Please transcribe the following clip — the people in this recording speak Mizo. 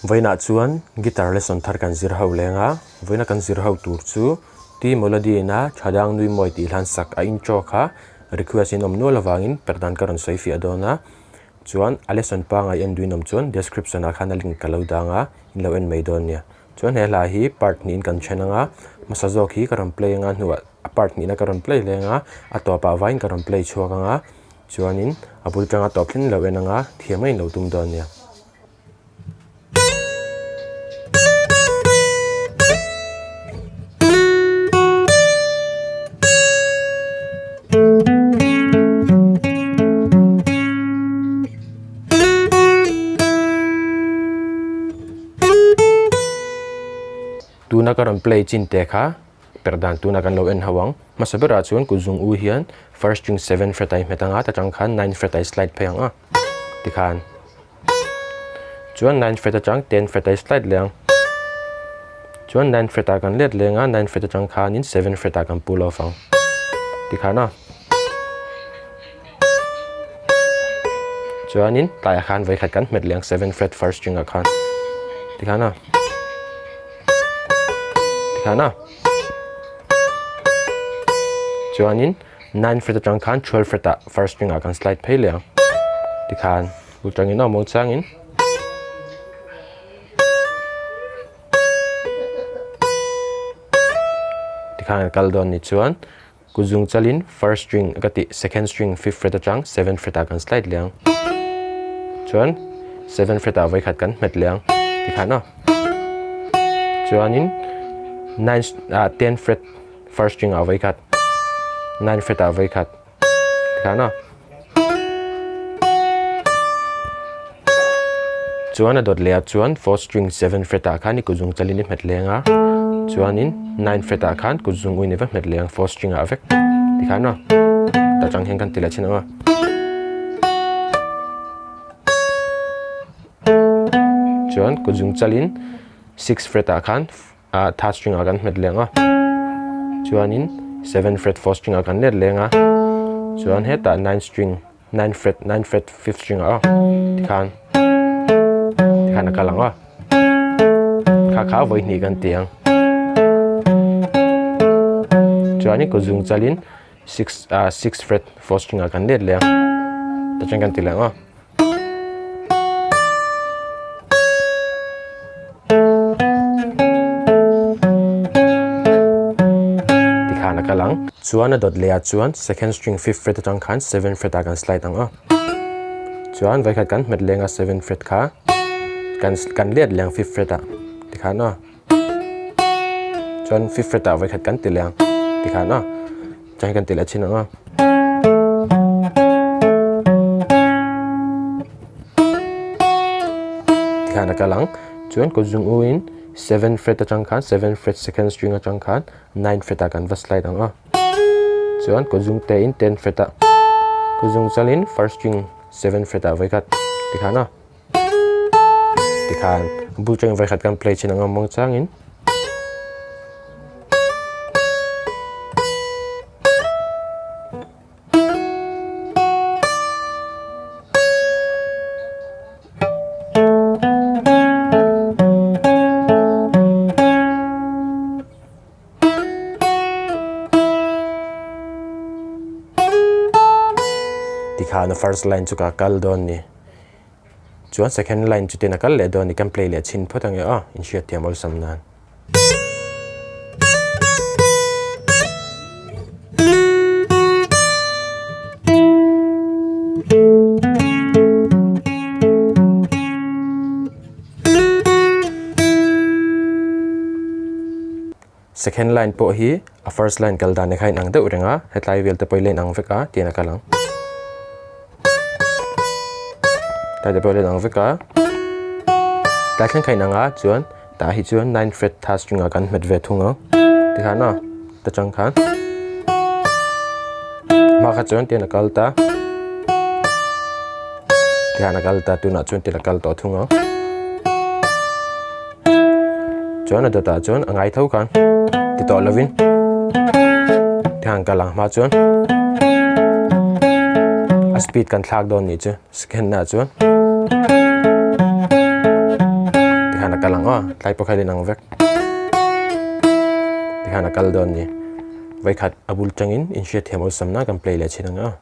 Vawiinah chuan guitar lesson thar kan zir ho leng a, vawiina kan zir ho tur chu T Melody ina Thadang Nui Mawi tih hlan sak a intro kha request in awm nual avangin perdan ka rawn sawi fiah dawn a, chuan a lesson pangai en duin awm chuan description ah khan a link ka lo dang a, in lo en mai dawn nia. Chuan he hla hi part hnihin kan then anga, hmasa zawk hi ka rawn play anga hnuah a part hnihna ka rawn play leng a, a tawpah vaiin ka rawn play chhuak anga, chuanin a bul tanga tawp thleng lo en anga thiam ngei in lo tum dawn nia. Tuna ka rawn play chin te kha perh dan tuna kan lo en ho ang. Hmasa berah chuan kut zung u hian first string seven fret a i hmet anga ta tang khan nine fret a i slide phei ang a tikhan. Chuan nine fret atang ten fret a i slide leh ang. Chuan nine fret ah kan let leng a, nine fret atang khanin seven fret ah kan pull off ang. Tikhan a. Chuanin tlaiah khan vawikhat kan hmet leh ang seven fret first string ah khan. Tikhan a. Tikhan a. Chuanin nine fret atang khan 12 fret ah first string ah kan slide phei leh ang. Tikhan bul tangin a awm changin tikhan kan kal dawn ni chuan kuzung chalin first string ka tih second string fifth fret atang seventh fret ah kan slide leh ang. Chuan seventh fret ah vawikhat kan hmet leh ang tikhan a. Chuanin nine ah ten fret First string ah vawikhat, nine fret ah vawikhat tikhan a. Chuan a dawt leh ah chuan fourth string seven fret ah khan i kutzung chalin i hmet leng a, chuanin nine fret ah khan kutzung uin i va hmet leng fourth string ah vek tikhan a. Tah chang hian kan ti leh chin ang a. Chuan kutzung chalin six fret ah khan ah third string ah kan hmet leng a chuanin seven fret fourth string ah kan let leng a chuan hetah nine string nine fret nine fret fifth string ah tikhan tikhan a kal ang a kha kha vawi hnih kan ti ang chuanin kut zung chalin six ah six fret fourth string ah kan let leh a tichuan kan ti leh ang a. Tikhan a kal ang. Chuan a dawt leh ah chuan second string fifth fret atang khan seven fret ah kan slide ang a. Chuan vawikhat kan hmet leng a seven fret kha kan kan let leh ang fifth fret ah tikhan a. Chuan fifth fret ah vawikhat kan ti leh ang tikhan a. Chuan kan ti leh chin ang a. Tikhan a kal ang. Chuan kut zung u in seven fret atang khan seven fret second string atang khan nine fret ah kan va slide ang a. Chuan kut zung te in ten fret ah kut zung chal in first string seven fret ah vawikhat tikhan a. Tikhan bul tang vawikhat kan play chin ang a mawng changin. Tikhan a first line chu ka kal dawn ni. Chuan second line chu tin a kal leh dawn ni kan play leh chhin phawt ange aw inhriatthiam awlsam nan. Second line pawh hi a first line kal dan kha a inang deuh reng a, hetlai vel te pawh hi la inang vek a tiin a kal ang. Tlai te pawh hi la inang vek a, tlai thleng kha a inang a chuan tah hi chuan nine fret third string ah kan hmet ve thung ang tikhan aw ta chang khan hma kha chuan tiin a kal ta tikhan a kal ta tunah chuan tiin a kal tawh thung ang. Chuan a dawtah chuan a ngai tho khan ti tawh lovin tiang kal ang hma chuan a speed kan thlak dawn nih chu second ah chuan. kal ang aw, tlai pawh kha a inang vek. Tikhan a kal dawn a ni. Vawikhat a bul tangin inhriatthiam awlsamna kan play leh thin ang aw.